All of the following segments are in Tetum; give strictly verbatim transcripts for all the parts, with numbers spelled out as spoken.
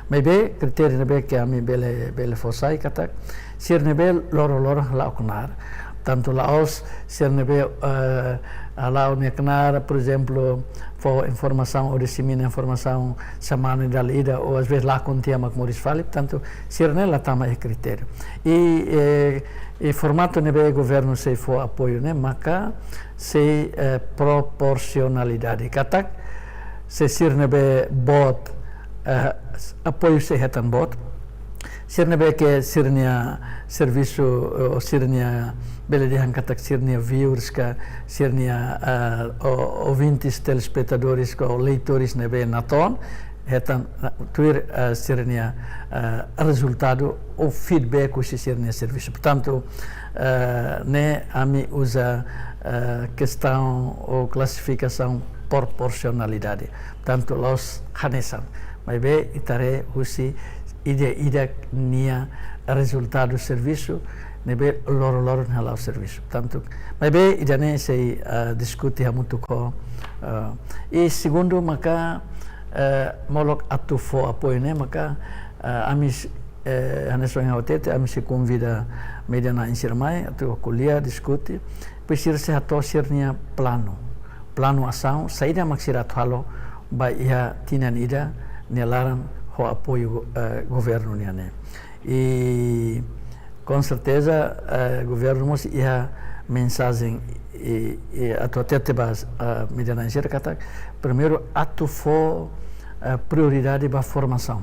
Maibé kritériu ne'ebé ke ami bele, bele fó sai katak sira ne'ebé loroloron hala'o knaar. Tantu la'ós sira ne'ebé, eh, hala'o nia knaar, por ezemplu, fó informasaun ou disemina informasaun semana ida-ida, ou às vezes lakon tiha mak moris fali, tantu sira ne'e la tama iha kritériu. I, eh, i formatu ne'ebé governu sei fó apoiu ne'e maka sei, eh, proporsionalidade. Katak se sira ne'ebé boot, eh, apoiu sei hetan boot. Sira ne'ebé ke sira-nia servisu, eh, ou sira-nia, bele dehan katak sira-nia viewers ka, sira-nia, eh, o-, ouvintes, telespetadores ka, ou leitores ne'ebé natoon, hetan, eh, tuir, eh, sira-nia, eh, rezultadu ou feedback husi sira-nia servisu. Portantu, eh, ne'e ami uza, eh, kestaun ou klasifikasaun proporsionalidade. Tantu la'ós hanesan. Maibé ita haree husi ida-idak nia rezultadu servisu, ne'ebé loroloron hala'o servisu. Tantu, maibé ida-ne'e sei, eh, diskute hamutuk ho, eh, i segundu maka, eh, molok atu fó apoiu ne'e maka, eh, ami s-, eh, hanesan ohin ha'u hatete, ami sei konvida média na'in sira mai atu ko'alia, diskute, depois sira sei hato'o sira-nia planu, planu asaun, saida mak sira atu halo ba iha tinan ida nia laran ho apoiu, eh, governu nian ne'e. I com certeza, eh, governu mós iha mensajen, i, i atu hatete ba, eh, média na'in sira katak, primeiru atu fó, eh, prioridade ba formasaun.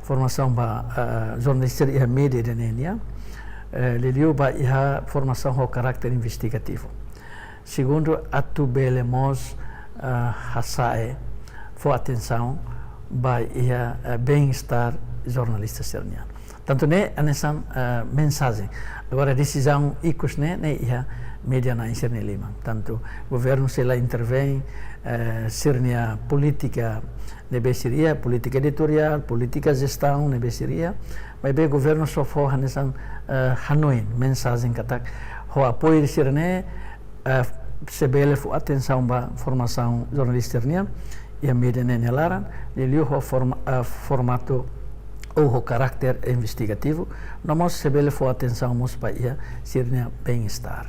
Formasaun ba, eh, jornalista iha média ida-ne'e nian, eh, liuliu ba iha formasaun ho karáter investigativu. Segundu, atu bele mós, eh, hasa'e, fó atensaun ba iha, eh, bem-estar jornalista sira-nian. Tantu ne'e hanesan, eh, mensajen. Agora desizaun ikus ne'e, ne'e iha média na'in sira-nia liman. Tantu governu sei la intervein, eh, sira-nia polítika ne'ebé sira iha, polítika editoriál, polítika jestaun ne'ebé sira iha. Maibé governu só fó hanesan, eh, hanoin, mensajen katak ho apoiu sira-ne'e, eh, sei bele fó atensaun ba formasaun jornalista nian iha média ne'e nia laran, liuliu ho forma-, eh, formatu ou ho karáter investigativu, no mós sei bele fó atensaun mós ba iha sira-nia bem-estar.